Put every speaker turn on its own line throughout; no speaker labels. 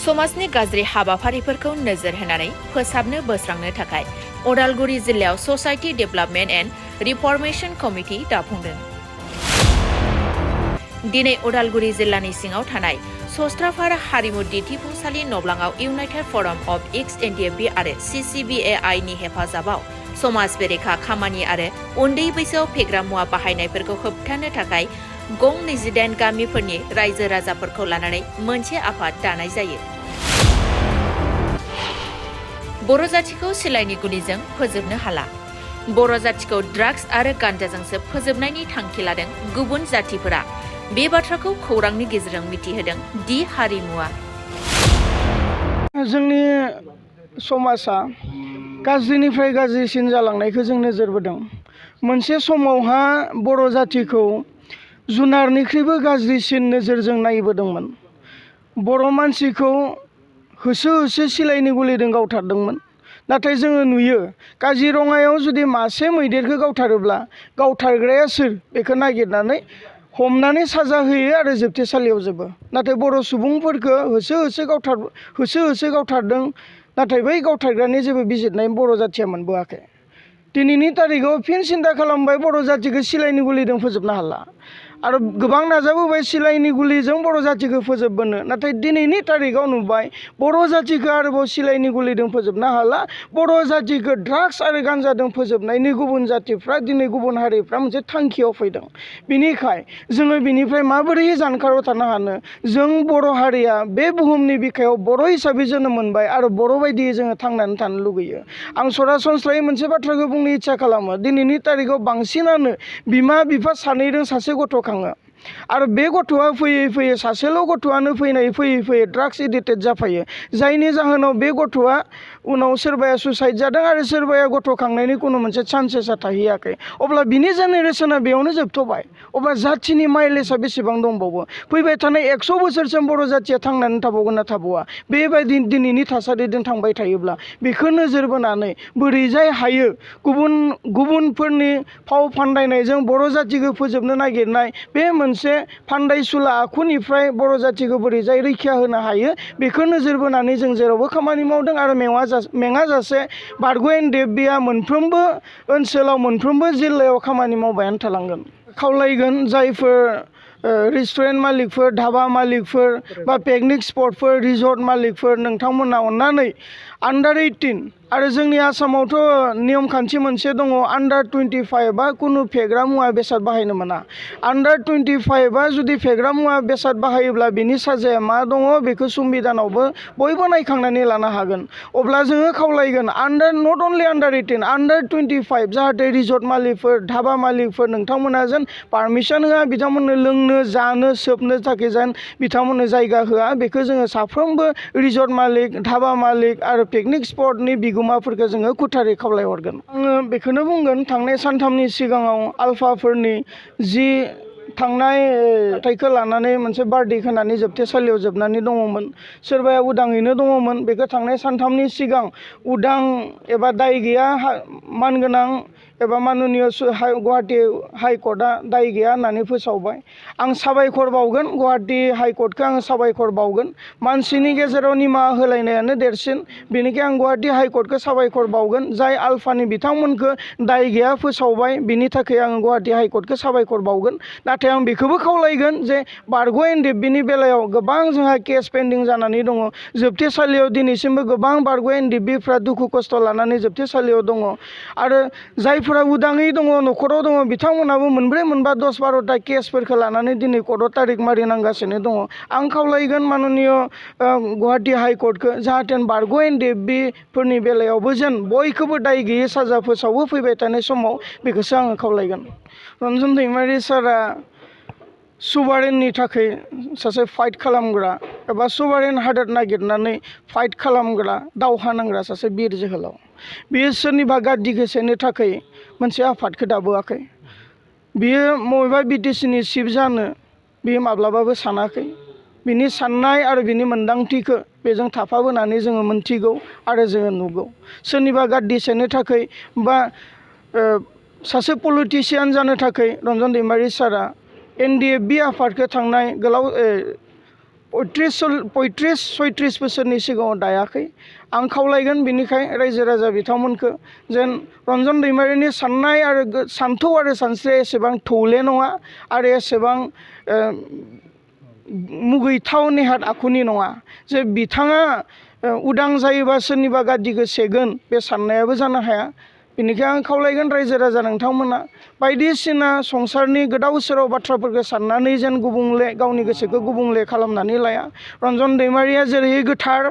समाजनि गाज्रि हाबाफारिफोरखौ नोजोर होनानै फोसाबनो बोस्रांनो थाखाय उदालगुरि जिल्लायाव ससाइटि डेभेलपमेन्ट एन्ड रिफर्मेशन कमिटि दाफुंदों। दिनै उदालगुरि जिल्लानि सिङाव थानाय सस्त्राफारा हारिमु दिन्थिफुंसालि नब्लाङाव इउनाइटेड फराम अफ एक्स एनडिएफबि आरो CCBAI नि हेफाजाबाव समाज बेरेखा खामानि आरो उन्दै बैसोआव फेग्रा मुवा बाहायनायफोरखौ होबथानो थाखाय गं 28 गामिफोरनि रायजो राजाफोरखौ लानानै मोनसे आफाद दानाय जायो। बर' जातिखौ सिलाइनि गुलिजों फोजोबनो हाला। बर' जातिखौ ड्राग्स आरो गान्जाजोंसो फोजोबनायनि थांखि लादों गुबुन जातिफोरा। बे बाथ्राखौ खौरांनि गेजेरजों मिथिहोदों दि हारिमुआ।
जोंनि समाजा गाज्रिनिफ्राय गाज्रिसिन जालांनायखौ जों नोजोर बोदों। मोनसे समावहा बर' जातिखौ जुनारनिख्रुइबो गाज्रिसिन नोजोरजों नायबोदोंमोन। बर' मानसिखौ होसो होसो सिलाइनि गुलिजों गावथारदोंमोन। नाथाय जोङो नुयो काजिरङायाव जुदि मासे मैदेरखौ गावथारोब्ला गावथारग्राया सोर बेखौ नागिरनानै हमनानै साजा होयो आरो जोबथेसालियाव जोबो। नाथाय बर' सुबुंफोरखौ होसो होसो गावथारदों। नाथाय बै गावथारग्रानि जेबो बिजिरनाय बर' जातिया मोनबोआखै। दिनैनि तारिखाव फिन सिन्था खालामबाय बर' जातिखौ सिलाइनि गुलिजों फोजोबनो हाला आरो गोबां नाजाबोबाय सिलाइनि गुलिजों बर' जातिखौ फोजोबबोनो। नाथाय दिनैनि तारिखाव नुबाय बर' जातिखौ आरोबाव सिलाइनि गुलिजों फोजोबनो हाला। बर' जातिखौ ड्राग्स आरो गान्जाजों फोजोबनायनि गुबुन जातिफ्रा दिनै गुबुन हारिफ्रा मोनसे थांखियाव फैदों। बिनिखाय जोङो बिनिफ्राय माबोरै जानगाराव थानो हानो? जों बर' हारिया बे बुहुमनि बिखायाव बर' हिसाबै जोनोम मोनबाय आरो बर' बायदियै जोङो थांनानै थानो लुगैयो। आं सरासनस्रायै मोनसे बाथ्राखौ बुंनो इच्ছা खालामो। दिनैनि तारिखाव बांसिनानो बिमा बिफा सानैजों सासे गथ' खाङो आरो बे गथ'आ फैयै फैयै सासेल' गथ'आनो फैयै ड्राग्स एडिक्टेड जाफायो। जायनि जाहोनाव बे गथ'आ उनाव सोरबाया सुसाइड जादों आरो सोरबाया गथ' खांनायनि खुनु मोनसे चान्सेसा थाहैयाखै। अब्ला बिनि जेनेरेसना बेयावनो जोबथ'बाय। अब्ला जाथिनि माइलेजआ बेसेबां दंबावो? फैबाय थानाय 100 बोसोरसिम बर' जातिया थांनानै थाबावगोन ना थाबावा? बेबायदि दिनैनि थासारिजों थांबाय थायोब्ला बेखौ नोजोर बोनानै बोरैजाय हायो गुबुनफोरनि फाव फान्दायनायजों बर' जातिखौ फोजोबनो नागिरनाय बे मोनसे फान्दायसुला आखुनिफ्राय बर' जातिखौ बोरैजाय रैखा होनो हायो बेखौ नोजोर बोनानै जों जेरावबो खामानि मावदों आरो मेङाजासे बारग' एनडिएफबिआ मोनफ्रोमबो ओनसोलाव मोनफ्रोमबो जिल्लायाव खामानि मावबायानो थालांगोन। खावलायगोन जायफोर रेस्टुरेन्ट मालिकफोर, धाबा मालिकफोर बा पिकनिक स्पटफोर, रिजर्ट मालिकफोर, नोंथांमोना अननानै आन्डार 18 आरो जोंनि आसामावथ' नियम खान्थि मोनसे दङ आन्डार 25 कुनु फेग्रा मुवा बेसाद बाहायनो मोना। आन्डार 25 जुदि फेग्रा मुवा बेसाद बाहायोब्ला बिनि साजाया मा दङ बेखौ संबिधानावबो बयबो नायखांनानै लानो हागोन। अब्ला जोङो खावलायगोन नट अनलि आन्डार 18 आन्डार 25 जाहाथे रिजर्ट मालिकफोर, धाबा मालिकफोर नोंथांमोना जेन पारमिसन होआ, बिथांमोननो लोंनो जानो सोबनो थाखाय जेन बिथांमोननो जायगा होआ। बेखौ जोङो साफ्रोमबो रिजर्ट मालिक, धाबा मालिक आरो पिकनिक स्पटनि बिगोमाफोरखौ जोङो खुथारै खावलायहरगोन। आङो बेखौनो बुंगोन थांनाय सानथामनि सिगाङाव आलफाफोरनि जि थांनाय थाइखौ लानानै मोनसे बार्डे होनानै जोबथेसालियाव जोबनानै दङमोन। सोरबाया उदाङैनो दङमोन। बेखौ थांनाय सानथामनि सिगां उदां एबा दाय गैया मानगोनां एबा माननीय गुवाहाटी हाइकर्टआ दाय गैया होननानै फोसावबाय। आं साबायखर बावगोन गुवाहाटी हाइकर्टखौ आं साबायखर बावगोन। मानसिनि गेजेराव निमाहा होलायनायानो देरसिन। बेनिखायनो आं गुवाहाटी हाइकर्टखौ साबायखर बावगोन जाय आलफानि बिथांमोनखौ दाय गैया फोसावबाय। बिनि थाखाय आं गुवाहाटी हाइकर्टखौ साबायखर बावगोन। नाथाय आं बेखौबो खावलायगोन जे बारग' एनडिएफबिनि बेलायाव गोबां जोंहा केस पेन्डिं जानानै दङ। जोबथेसालियाव दिनैसिमबो गोबां बारग' एनडिएफबिफ्रा दुखु खस्थ' लानानै जोबथेसालियाव दङ आरो जायफोरा उदाङै दङ न'खराव दङ बिथांमोनाबो 4, 5, 10, 12टा केसफोरखौ लानानै दिनै कर्टआव तारिख मारिनांगासिनो दङ। आं खावलायगोन माननीय गुवाहाटी हाइकर्टखौ जाहाथे बारग' एनडिएफबिफोरनि बेलायावबो जेन बयखौबो दाय गैयै साजा फोसावो फैबाय थानाय समाव बेखौसो आङो खावलायगोन। रन्जन दैमारि सारा सुभारेननि थाखाय सासे फाइट खालामग्रा एबा सुभारेन हादोर नागिरनानै फाइट खालामग्रा दावहा नांग्रा सासे बिर जोहोलाव। बियो सोरनिबा गाद्दिखौ सेनो थाखाय मोनसे आफादखौ दाबोआखै। बियो बबेबा बिटिसिनि चिफ जानो बियो माब्लाबाबो सानाखै। बिनि साननाय आरो बिनि मोन्दांथिखौ बेजों थाफाबोनानै जोङो मोनथिगौ आरो जोङो नुगौ। सोरनिबा गाद्दि सेनो थाखाय बा सासे पलिटिशियान जानो थाखाय रन्जन दैमारि सारा एनडिएफबि आफादखौ थांनाय गोलाव 35-36 बोसोरनि सिगाङाव दायाखै आं खावलायगोन बिनिखाय रायजो राजा बिथांमोनखौ जेन रन्जन दैमारिनि साननाय आरो सान्थौ आरो सानस्रिया एसेबां थौले नङा आरो एसेबां मुगैथाव नेहाद आखुनि नङा जे बिथाङा उदां जायोबा सोरनिबा गादिखौ सेगोन बे साननायाबो जानो हाया बेनिखायनो आं खावलायगोन रायजो राजा नोंथांमोना बायदिसिना संसारनि गोदाव सोराव बाथ्राफोरखौ साननानै जेन गुबुंले गावनि गोसोखौ गुबुंले खालामनानै लाया रन्जन दैमारिया जेरै गोथार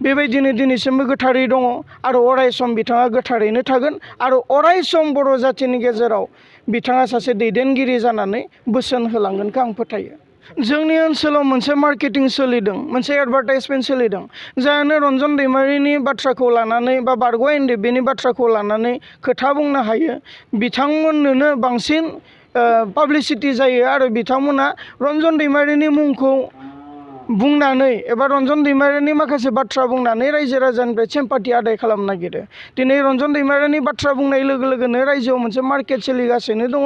बेबायदिनो दिनैसिमबो गोथारै दङ आरो अराय सम बिथाङा गोथारैनो थागोन आरो अराय सम बर' जाथिनि गेजेराव बिथाङा सासे दैदेनगिरि जानानै बोसोन होलांगोनखौ आं फोथायो जोंनि ओनसोलाव मोनसे मार्केटिं सोलिदों मोनसे एडभार्टाइजमेन्ट सोलिदों जायानो रन्जन दैमारिनि बाथ्राखौ लानानै बा बारग' एनडिएफबिनि बाथ्राखौ लानानै खोथा बुंनो हायो बिथांमोननोनो बांसिन पाब्लिसिटि जायो आरो बिथांमोना रन्जन दैमारिनि मुंखौ बुंनानै एबा रन्जन दैमारिनि माखासे बाथ्रा बुंनानै रायजो राजानिफ्राय सिम्पाथि आदाय खालामनो नागिरो दिनै रन्जन दैमारिनि बाथ्रा बुंनाय लोगो लोगोनो रायजोआव मोनसे मार्केट सोलिगासिनो दङ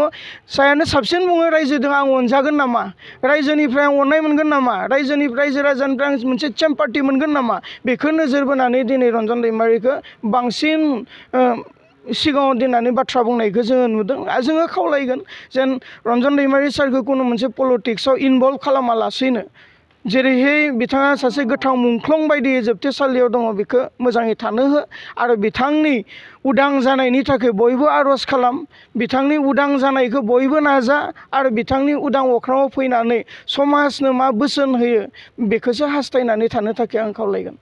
जायानो साबसिन बुङो रायजोजों आं अनजागोन नामा रायजोनिफ्राय आं अननाय मोनगोन नामा रायजो राजानिफ्राय आं मोनसे सिम्पाथि मोनगोन नामा बेखौ नोजोर बोनानै दिनै रन्जन दैमारिखौ बांसिन सिगाङाव दोननानै बाथ्रा बुंनायखौ जोङो नुदों जोङो खावलायगोन जेन रन्जन दैमारि सारखौ कुनु मोनसे पलिटिक्सआव इनभल्भ खालामालासेनो जेरैहाय बिथाङा सासे गोथां मुंख्लं बायदि जोबथेसालियाव दङ बेखौ मोजाङै थानो हो आरो बिथांनि उदां जानायनि थाखाय बयबो आर'ज खालाम बिथांनि उदां जानायखौ बयबो नाजा आरो बिथांनि उदां अख्राङाव फैनानै समाजनो मा बोसोन होयो बेखौसो हास्थायनानै थानो थाखाय आं खावलायगोन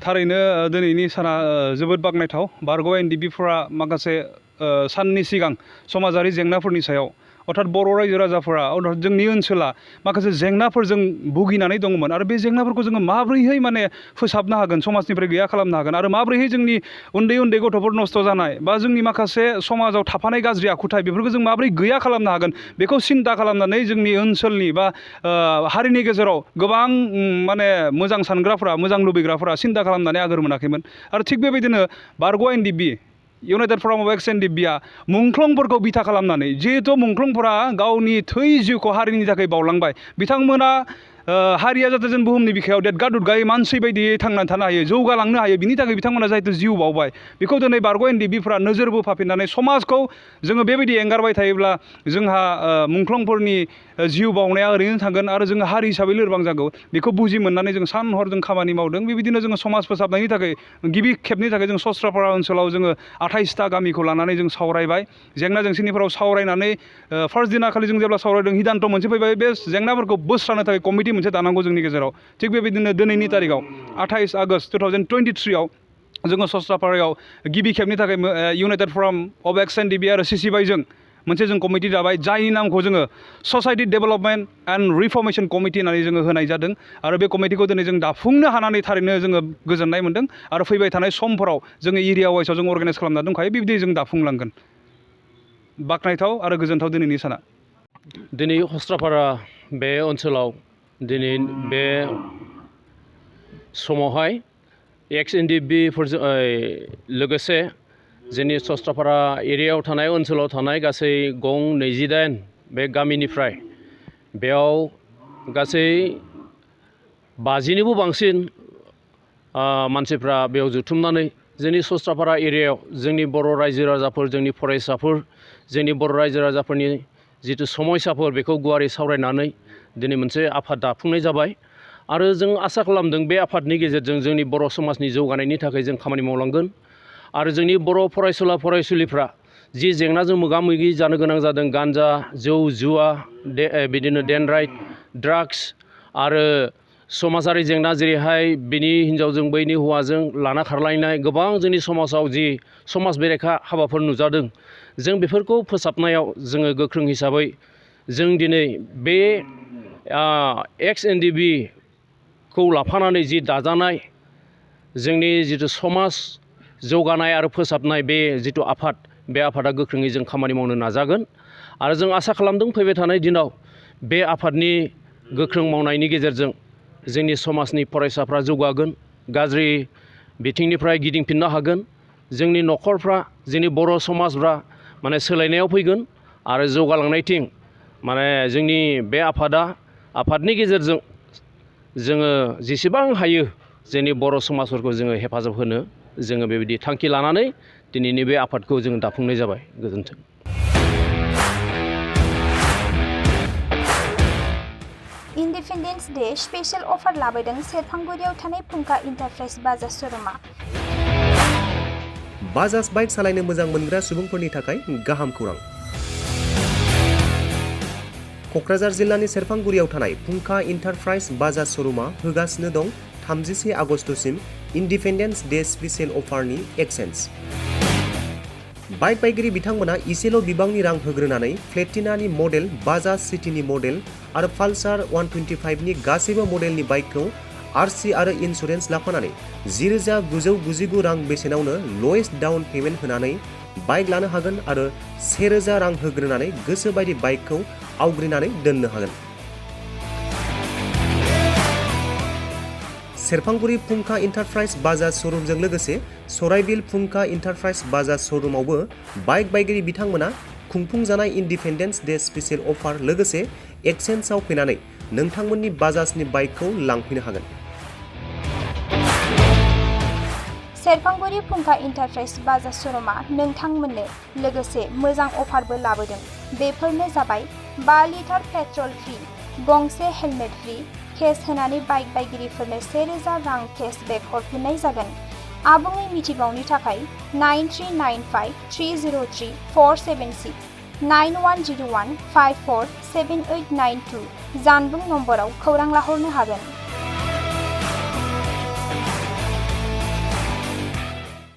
थारैनो दिनैनि साना जोबोद बाख्नायथाव बारग' एनडिएफबिफोरा माखासे साननि सिगां समाजारि जेंनाफोरनि सायाव अर्थात बर' रायजो राजाफोरा अर्थात जोंनि ओनसोला माखासे जेंनाफोरजों भुगिनानै दङमोन आरो बे जेंनाफोरखौ जोङो माबोरैहाय माने फोसाबनो हागोन समाजनिफ्राय गैया खालामनो हागोन आरो माबोरैहाय जोंनि उन्दै उन्दै गथ'फोर नस्थ' जानाय बा जोंनि माखासे समाजाव थाफानाय गाज्रि आखुथाय बेफोरखौ जों माबोरै गैया खालामनो हागोन बेखौ सिन्था खालामनानै जोंनि ओनसोलनि बा हारिनि गेजेराव गोबां माने मोजां सानग्राफोरा मोजां लुबैग्राफोरा सिन्था खालामनानै आगोर मोनाखैमोन आरो थिग बेबायदिनो बारग' एनडिएफबि इउनाइटेड फराम अफ एक्स एनडिएफबिआ मुंख्लंफोरखौ बिथा खालामनानै जिहेथु मुंख्लंफोरा गावनि थै जिउखौ हारिनि थाखाय बावलांबाय बिथांमोना हारिया जाहाथे जों बुहुमनि बिखायाव देदगा दुदगायै मानसि बायदियै थांनानै थानो हायो जौगालांनो हायो बिनि थाखाय बिथांमोना जाहाथे जिउ बावबाय बेखौ दिनै बारग' एनडिएफबिफोरा नोजोर बोफाफिननानै समाजखौ जोङो बेबायदि एंगारबाय थायोब्ला जोंहा मुंख्लंफोरनि जिउ बावनाया ओरैनो थांगोन आरो जोङो हारि हिसाबै लोरबां जागौ बेखौ बुजि मोननानै जों सान हर जों खामानि मावदों बेबायदिनो जोङो समाज फोसाबनायनि थाखाय गिबि खेबनि थाखाय जों सस्राफारा ओनसोलाव जोङो 28टा गामिखौ लानानै जों सावरायबाय जेंना जेंसिनिफोराव सावरायनानै फार्स्ट दिना खालि जों जेब्ला सावरायदों हिदान्त मोनसे फैबाय बे जेंनाफोरखौ बोस्रांनो थाखाय कमिटि मोनसे दानांगौ जोंनि गेजेराव थिग बेबायदिनो दिनैनि तारिखाव 28 आगष्ट 2023आव जोङो सस्राफारायाव गिबि खेबनि थाखाय इउनाइटेड फराम अफ एक्स एनडिएफबि आरो सिसिबाइजों मोनसे जों कमिटि दाबाय जायनि नामखौ जोङो ससाइटि डेभेलपमेन्ट एन्ड रिफर्मेशन कमिटि होननानै जोङो होनाय जादों आरो बे कमिटिखौ दिनै जों दाफुंनो हानानै थारैनो जोङो गोजोननाय मोनदों आरो फैबाय थानाय समफोराव जोङो एरिया वाइसआव जों अर्गानाइज खालामना दंखायो बिबायदि जों दाफुंलांगोन बाख्नायथाव आरो गोजोनथाव दिनैनि साना
दिनै सस्राफारा बे ओनसोलाव दिनै बे समावहाय एक्स एनडिएफबिफोरजों लोगोसे जोंनि सस्राफारा एरियायाव थानाय ओनसोलाव थानाय गासै गं 28 बे गामिनिफ्राय बेयाव गासै 50निबो बांसिन मानसिफ्रा बेयाव जुथुमनानै जोंनि सस्राफारा एरियायाव जोंनि बर' रायजो राजाफोर जोंनि फरायसाफोर जोंनि बर' रायजो राजाफोरनि जिथु समयसाफोर बेखौ गुवारै सावरायनानै दिनै मोनसे आफाद दाफुंनाय जाबाय आरो जों आसा खालामदों बे आफादनि गेजेरजों जोंनि बर' समाजनि जौगानायनि थाखाय जों खामानि मावलांगोन आरो जोंनि बर' फरायसुला फरायसुलिफ्रा जि जेंनाजों मोगा मोगि जानो गोनां जादों गान्जा जौ जुवा बिदिनो डेनराइट ड्राग्स आरो समाजारि जेंना जेरैहाय बिनि हिन्जावजों बैनि हौवाजों लाना खारलायनाय गोबां जोंनि समाजाव जि समाज बेरेखा हाबाफोर नुजादों जों बेफोरखौ फोसाबनायाव जोङो गोख्रों हिसाबै जों दिनै बे एक्स एनडिएफबिखौ लाफानानै जि दाजानाय जोंनि जिथु समाज जौगानाय आरो फोसाबनाय बे जिथु आफाद बे आफादा गोख्रोङै जों खामानि मावनो नाजागोन आरो जों आसा खालामदों फैबाय थानाय दिनाव बे आफादनि गोख्रों मावनायनि गेजेरजों जोंनि समाजनि फरायसाफ्रा जौगागोन गाज्रि बिथिंनिफ्राय गिदिंफिननो हागोन जोंनि न'खरफ्रा जोंनि बर' समाजफ्रा माने सोलायनायाव फैगोन आरो जौगालांनायथिं माने जोंनि बे आफादनि गेजेरजों जोङो जेसेबां हायो जोंनि बर' समाजफोरखौ जोङो हेफाजाब होनो जोङो बेबायदि थांखि लानानै दिनैनि बे आफादखौ जों दाफुंनाय जाबाय। गोजोन्थों।
इन्डिपेन्डेन्स डे स्पेशल अफार लाबोदों सेरफांगुरियाव थानाय फुंखा इन्टारप्राइज बाजाज श'रुमा।
बाजाज बाइक सालायनो मोजां मोनग्रा सुबुंफोरनि थाखाय गाहाम खौरां। क'क्राझार जिल्लानि सेरफांगुरियाव थानाय फुंखा इन्टारप्राइज बाजाज श'रुमा होगासिनो दं 31 आगस्तसिम इन्डिपेन्डेन्स डे स्पेशल अफारनि एक्सेन्ज। बाइक बायगिरि बिथांमोना इसेल' बिबांनि रां होग्रोनानै प्लेटिनानि मडेल, बाजाज सिटीनि मडेल आरो पालसार 125नि गासैबो मडेलनि बाइकखौ आरसि आरो इन्सुरेन्स लाफानानै 10,999 रां बेसेनावनो ल'एस्ट डाउन पेमेन्ट होनानै बाइक लानो हागोन आरो 1,000 रां होग्रोनानै गोसो बायदि बाइकखौ आवग्रिनानै दोननो हागोन। सेरफांगुरि फुंखा इन्टारप्राइज बाजाज श'रुमजों लोगोसे सराइबिल फुंखा इन्टारप्राइज बाजाज श'रुमावबो बाइक बायगिरि बिथांमोना खुंफुंजानाय इन्डिपेन्डेन्स डे स्पेशल अफार लोगोसे एक्सेन्जआव फैनानै नोंथांमोननि बाजाजनि बाइकखौ लांफैनो हागोन।
सेरफांगुरि फुंखा इन्टारप्राइज बाजाज श'रुमा नोंथांमोननो लोगोसे मोजां अफारबो लाबोदों। बेफोरनो जाबाय 5 लिटार पेट्रल फ्रि, गंसे हेलमेट फ्रि, केस होनानै बाइक बायगिरिफोरनो 1,000 रां केसबेक हरफिननाय जागोन। आबुङै मिथिबावनो थाखाय 9395303476 9101547892 जानबुं नम्बराव खौरां लाहरनो हागोन।